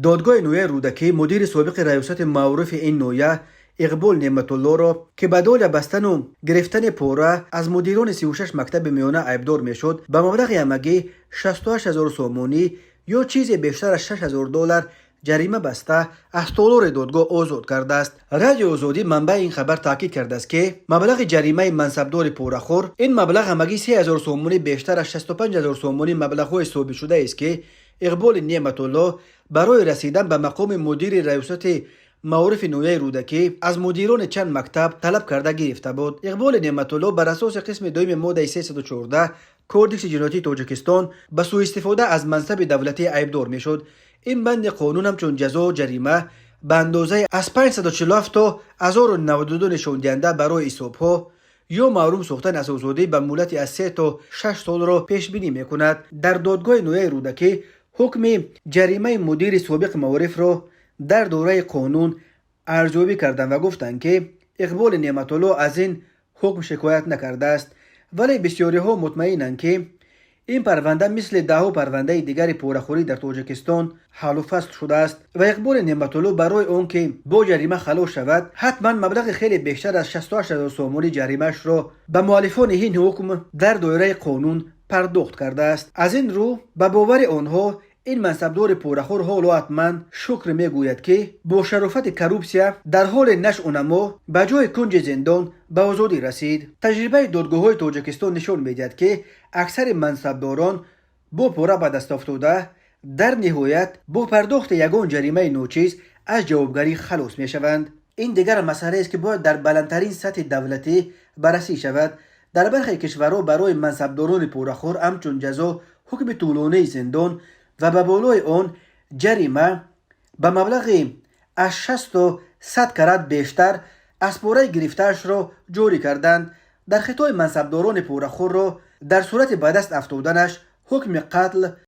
Додгоҳи ноҳияи Рӯдакӣ мудири собиқи раёсати маорифи ин ноҳия Иқбол Неъматуллоро, ки ба доля бастану гирифтани пора аз мудирони 36 мактаби миёна айбдор мешуд, ба маблағи ҳамагӣ 68 ҳазор сомонӣ ё чизе бештар аз 6 ҳазор доллар ҷарима баста, аз толори додгоҳ озод кардааст. Радиои Озодӣ, манбаи ин хабар, таъкид кардааст, ки маблағи ҷаримаи мансабдори порахӯр, ин маблағ ҳамагӣ 3 ҳазор сомонӣ бештар аз 65 ҳазор сомонӣ маблағҳои собитшудаест, ки Иқболи Неъматулло барои расидан ба мақоми мудири раёсати маорифи ноҳияи Рӯдакӣ аз мудирони чанд мактаб талаб карда гирифта буд. Иқболи Неъматулло бар асоси қисми дуюми моддаи 314 Кодекси ҷиноятии Тоҷикистон ба сӯистифода аз мансаби давлатӣ айбдор мешуд. Ин банди қонун ҳамчун ҷазо ҷарима ба андозаи аз 547 то 1092 нишондиҳанда барои ҳисобҳо ё маҳрум сохтан аз озодӣ ба муҳлати аз 3 то 6 солро пешбинӣ мекунад. Дар додгоҳи ноҳияи Рӯдакӣ ҳукми ҷаримаи мудири собиқи маорифро дар доираи қонун арзёбӣ карданд ва гуфтанд, ки Иқболи Неъматулло аз ин ҳукм шикоят накардааст. Вале бисёриҳо мутмаинанд, ки ин парванда мисли даҳҳо парвандаи дигари порахӯрӣ дар Тоҷикистон ҳаллу фасл шудааст ва Иқболи Неъматулло барои он ки бо ҷарима халос шавад, ҳатман маблағи хеле бештар аз 68 ҳазор сомонӣ ҷаримаашро ба муаллифони ин ҳукм дар доираи қонун пардохт кардааст. Аз ин рӯ, ба бовари онҳо, ин мансабдори порахӯр ҳоло ҳатман шукр мегӯяд, ки бо шарофати коррупсия дар ҳоли нашъунамо ба ҷои кунҷи зиндон ба озодӣ расид. Таҷрибаи додгоҳҳои Тоҷикистон нишон медиҳад, ки аксари мансабдорон бо пора ба даст афтода дар ниҳоят бо пардохти ягон ҷаримаи ночиз аз ҷавобгарӣ халос мешаванд. Ин дигар масъалаест, ки бояд дар баландтарин сатҳи давлатӣ баррасӣ шавад. Дар бархе кишварҳо барои мансабдорони порахӯр ҳамчун ҷазо ҳукми тӯлонии зиндон ва ба болои он ҷарима ба маблағи аз 60 то 100 карат бештар аз пораи гирифтаашро ҷорӣ карданд. Дар Хитой мансабдорони порахӯрро дар сурати ба даст афтоданаш ҳукми қатл